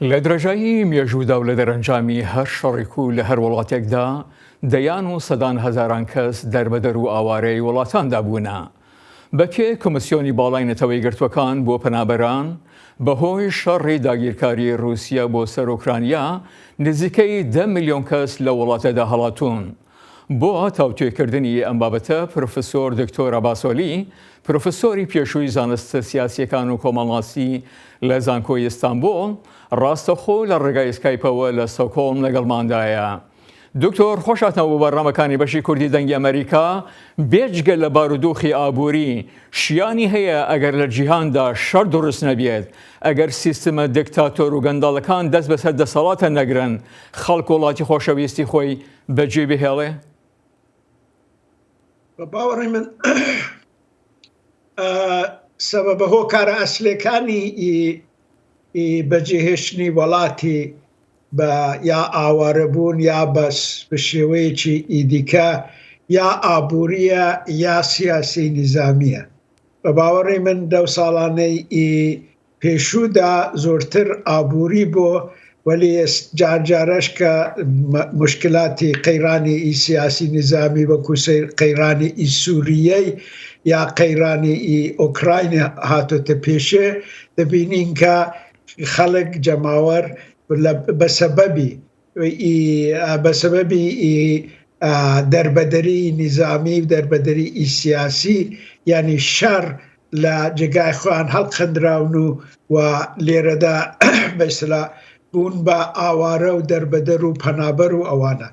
لە درێژایی مێژوودا و لە دەرەنجامی هەر شەڕێک و لە هەر وڵاتێکدا دەیان و سەدان هەزاران کەس دەربەدەر و ئاوارەی وڵاتاندا بوونە. بەپێی کۆمیسیۆنی باڵای نەتەوە یەکگرتووەکان بۆ پەنابەران، بەهۆی شەڕی داگیرکاری ڕووسیە بۆ سەر ئۆکرانیا، نزیکەی دە ملیۆن کەس لەو وڵاتەدا هەڵاتوون. بۆ تاوتوێکردنی ئەم بابەتە پرۆفسۆر دکتۆر عەباسۆلی، پرۆفسۆری پێشووی زانستە سیاسییەکان و کۆمەڵناسی لە زانکۆی ئیستانبوڵ، ڕاستەوخۆ لە ڕێگای سکایپەوە لە ستۆکهۆڵم لەگەڵماندایە. دکتۆر خۆش هاتنەوە بۆ بەرنامەکانی بەشی کوردی دەنگی ئەمەریکا، بێجگە لە بارودۆخی ئابووری، شیانی هەیە ئەگەر لە جیهاندا شەڕ دروست نەبێت، ئەگەر سیستمە دکتاتۆر و گەندەڵەکان دەست بەسەر دەسەڵاتە نەگرن، خەڵک وڵاتی خۆشەویستی خۆی بەجێ بهێڵێ؟ بە باوەڕی من سەبەبە هۆکارە ئەسلەکانی بەجێهێشتنی وڵاتی بە یا ئاوارەبوون یا بەس بە شێوەیەکی ئیدیکە یا ئابووریە یا سیاسی نیزامیە بە باوەڕی من دەو ساڵانەی ئی پێشوودا زۆرتر ئابووری بۆ وەلی جار جارەش کە موشکلاتی قەیرانی ئی سیاسی نیزامی وەکوو سەیر قەیرانی ئی سووریەی یا قەیرانی ئی ئۆکراین هاتۆتە پێشێ دەبینین کە خەڵک جەماوەر بە سەبەبی بە سەبەبی دەربەدەری نیزامی و دەربەدەری ئی سیاسی یعنی شەڕ لە جێگای خۆیان هەڵقەندراون و و لێرەدا بەسلا بوون بە ئاوارە و دەربەدەر و پەنابەر و ئەوانە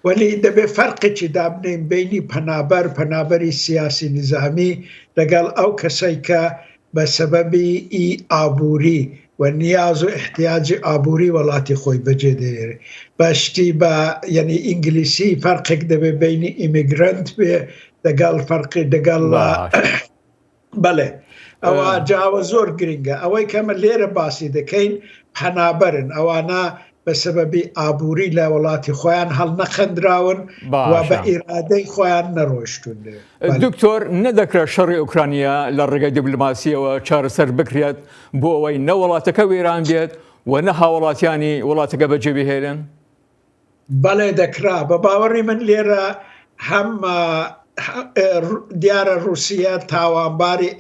وەلی دەبێ فەرقێکی دابنێین بینی پەنابەر پەنابەری سیاسی نیزامی لەگەڵ ئەو کەسەی کە بە سەبەبی ئی ئابووری و نیاز و ئیحتیاجی ئابووری وەڵاتی خۆی بەجێ دەێرێ بە شتی بە یەنی ئینگلیسی فەرقێک دەبێ بینی immigrant بێ دەگەڵ فەرقی دەگەڵ بەڵێ ئەوە جاوە زۆر گرنگە ئەوەی کەمە لێرە باسی دەکەین پەنابەرن ئەوانە بە سەبەبی ئابووری لە وڵاتی خۆیان هەڵنەخەندراون و بە ئیرادەی خۆیان نەڕۆشتون. دکتۆر نەدەکرا شەڕی ئۆکرانیا لە ڕێگەی دیبلۆماسیەوە چارەسەر بکرێت بۆ ئەوەی نە وڵاتەکە وێران بێت و نە هاوڵاتیانی وڵاتەکە بەجێ بهێلن؟ بەڵێ دەکرا، بە باوەڕی من لێرە هەم دیارە ڕووسیە تاوانباری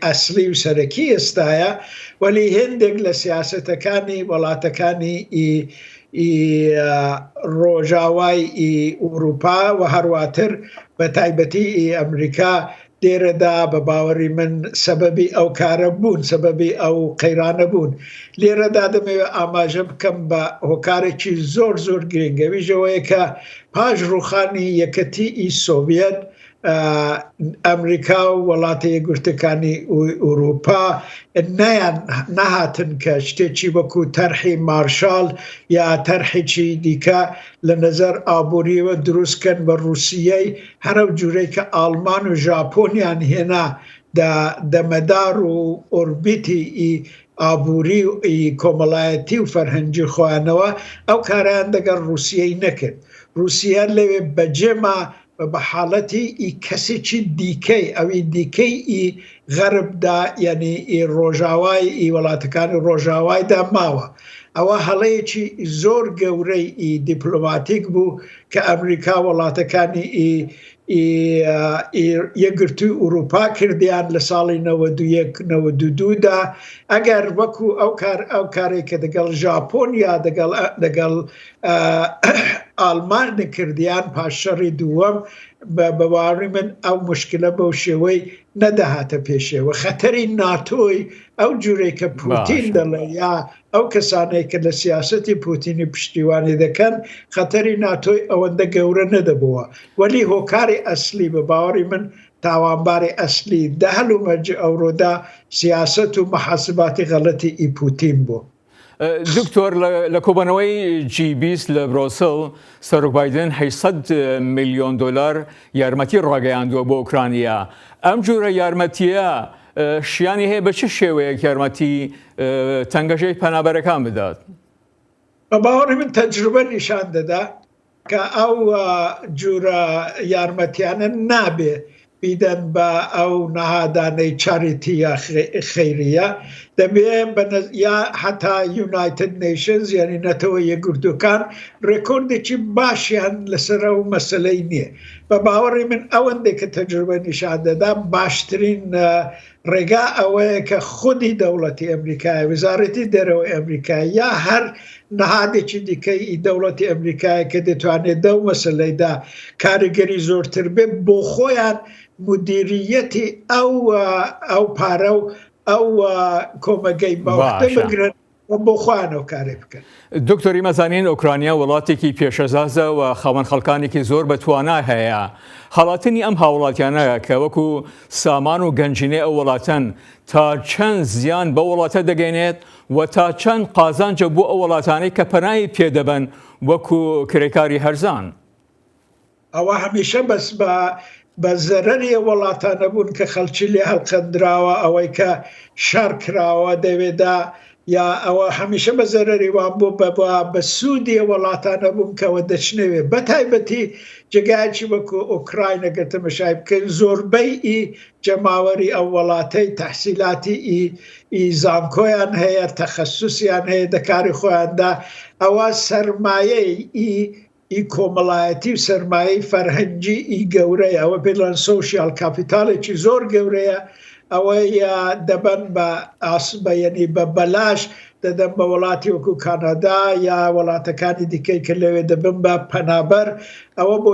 ئەسلی و سەرەکی ئێستایە، وەلی هێندێک لە سیاسەتەکانی وڵاتەکانی ڕۆژاوای ئورووپا و هەرواتر بە تایبەتی ئەمریکا لێرەدا بە باوەڕی من سەبەبی ئەو کارە بوون، سەبەبی ئەو قەیرانە بوون. لێرەدا دەمەوێت ئاماژە بکەم بە هۆکارێکی زۆر زۆر گرنگ، ئەویش ئەوەیە کە پاش ڕووخانی یەکەتیی سۆڤیەت، ئەمریکا و وڵاتە یەکگرتووەکانی ئورووپا نەیان نەهاتن کە شتێکی وەکو تەرحی مارشال یا تەرحێکی دیکە لە نەزەر ئابووریەوە دروست کەن بە ڕووسیەی هەر ئەو جورەی کە ئاڵمان و ژاپۆنیان هێنا دە دە مەدار و ئۆربیتی ئی ئابووری و ئی کۆمەڵایەتی و فەرهەنگی خۆیانەوە ئەو کارەیان دەگەڵ ڕووسیەی نەکرد. ڕووسیە لەوێ بەجێ ما و بە حاڵەتی ئی کەسێکی دیکەی ئەوی دیکەی ئی غەرب دا یەنی ئی ڕۆژاوای ئی وەڵاتەکانی ڕۆژاوای دا ماوە. ئەوە هەڵەیەکی زۆر گەورەی ئی دیپلۆماتیک بوو کە ئەمریکا وڵاتەکانی یەکگرتووی ئورووپا کردیان لە ساڵی 91 92 دا ئەگەر وەکو ئەو کار ئەو کارێک کە دەگەڵ ژاپۆن یا دەگەڵ دەگەڵ ئالمان کردیان پاش شەڕی دووەم بە بەواڕی من ئەو مشکلە بەو شێوەی نەدەهاتە پێشێوە خەتەری ناتۆی ئەو جورێک کە پوتین دەڵێ یا ئەو کەسانەی کە لە سیاسەتی پوتینی پشتیوانی دەکەن خەتەری ناتۆی ئەوەندە گەورە نەدەبووە وەلی هۆکاری ئەسلی بە باوەڕی من تاوانباری ئەسلی دە هەلومەرجی ئەوڕۆدا سیاسەت و محاسباتی غەڵەتی ئی پوتین بوو. دکتۆر لە کۆبەنەوەی جی 20 لە برۆسل سەرۆک بایدن 800 میلیۆن دلار یارمەتی ڕاگەیاندووە بۆ ئۆکرانیا ئەم جۆرە یارمەتیە شیانی هەیە بە چ شێوەیەک یارمەتی تەنگەژەی پەنابەرەکان بدات؟ بە باوەڕی من تەجروبە نیشان دەدا کە ئەو جورە یارمەتیانە نابێ بیدەن بە ئەو نەهادانەی چاریتی یا خەیریە. دەبێ بە یا حتا United Nations یعنی نەتەوە یەکگرتووەکان ڕێکۆردێکی باشیان لەسەر ئەو مەسەلەی نییە. بە باوەڕی من ئەوەندێک کە تەجروبە نیشان دەدا باشترین ڕێگا ئەوەیە کە خودی دەوڵەتی ئەمریکایە، وزارەتی دەرەوەی ئەمریکا یا هەر نەهادێکی دیکەی ئی دەوڵەتی ئەمریکایە کە دەتوانێت دەو مەسەلەیدا کاریگەری زۆرتر بێ بۆ خۆیان مدیریەتی ئەو ئەو پارە و ئەو کۆمەگەی بەوەختە باشە. بگرن و بۆ خۆیان ئەو کارەی بکەن. دکتۆر ئیمە زانین ئۆکرانیا وڵاتێکی پێشەزازە و خاوەن خەڵکانێکی زۆر بە توانا هەیە. هەڵاتنی ئەم هاوڵاتیانە کە وەکو سامان و گەنجینەی ئەو وڵاتەن تا چەند زیان بەو وڵاتە دەگەینێت و تا چەند قازانجە بۆ ئەو وڵاتانەی کە پەنای پێدەبەن وەکو کرێکاری هەرزان؟ ئەوە هەمیشە بەس بە بە زەرەری ئەو وەڵاتانە بوون کە خەڵکی لێ هەڵقەندراوە ئەوەی کە شەڕ کراوە دەوێدا یا ئەوە هەمیشە بە زەرەری وان بوو بە بە سوودی ئەو وەڵاتانە بوون کەەوە دەچنەوێ بە تایبەتی جێگایەکی وەکو ئۆکراین ئەگەر تەمەشای بکەین زۆربەی ئی جەماوەری ئەو وەڵاتەی تەحسیلاتی ئی ئی زانکۆیان هەیە تەخەسوسیان هەیە دە کاری خۆیاندا ئەوە سەرمایەی ئی ئی کۆمەڵایەتی و سەرمایەی فەرهەنگی ئی گەورەیە، ئەوە پێی دەڵێن social capital ێکی زۆر گەورەیە، ئەوەی دەبەن بە ئاس بە یەنی بە بەلاش دەدەن بە وڵاتی وەکو کانادا یا وڵاتەکانی دیکەی کە لەوێ دەبن بە پەنابەر، ئەوە بۆ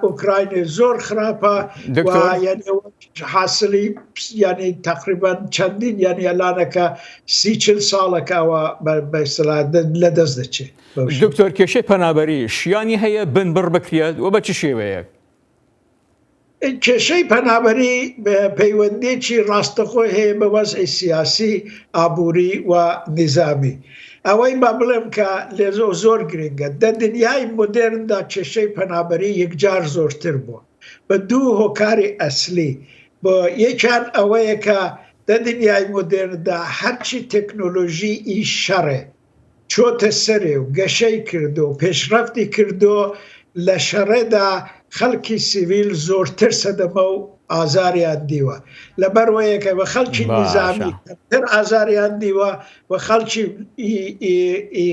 ئۆکراینێ زۆر خراپە و دکتۆر. یەنی ئەوە حاسڵی یەنی تەقریبەن چەندین یەنی ئەلانەکە 30 40 ساڵە کە ئەوە بە ئیستڵاح لەدەست دەچێ. دکتۆر کێشەی پەنابەری شیانی هەیە بنبڕ بکرێت و بە چ شێوەیەک؟ کێشەی پەنابەری پەیوەندیی ڕاستەخۆی هەیە بە وەزعی سیاسی، ئابووری و نیزامی. ئەوەی با بڵێم کە لێزۆ زۆر گرینگە، دە دنیای مۆدێرندا کێشەی پەنابەری یەکجار زۆرتر بووە بە دوو هۆکاری ئەسلی، بۆ یەکیان ئەوەیە کە دە دنیای مۆدێرندا هەرچی تێکنۆلۆژی ئی شەڕێ چۆتە سەرێ و گەشەی کردۆ و پێشڕەفتی کردۆ، لە شەڕێدا خەڵکی سیڤیل زۆرتر سەدەمە و ئازاریان دیوە. لەبەر وەیەکە وە خەڵکی باشە. نیزامی کەمتر ئازاریان دیوە و خەڵکی ئی ئی ئی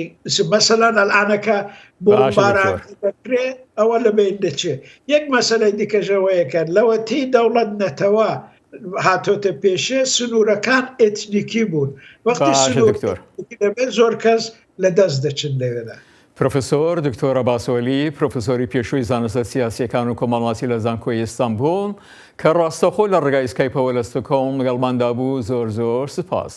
مەسەلەن ئەلئانەکە باشە بۆمباران دکتۆر. کە دەکرێ ئەوە لە بەین دەچێ. یەک مەسەلەی دیکەش ئەوەیەکە لەوەتی دەوڵەت نەتەوە هاتۆتە پێشێ سنوورەکان ئێتنیکی بوون وەختی باشە سنوور دکتۆر. ئێتنیکی دەبێت زۆر کەس لە دەست دەچن لەوێدا. پرۆفیسۆر دکتۆر عەباس وەلی، پرۆفیسۆری پێشووی زانستە سیاسییەکان و کۆمەڵناسی لە زانکۆی ئیستانبوڵ، کە ڕاستەوخۆ لە ڕێگای سکایپەوە لە ستۆکهۆڵم لەگەڵماندا بوو، زۆر زۆر سپاس.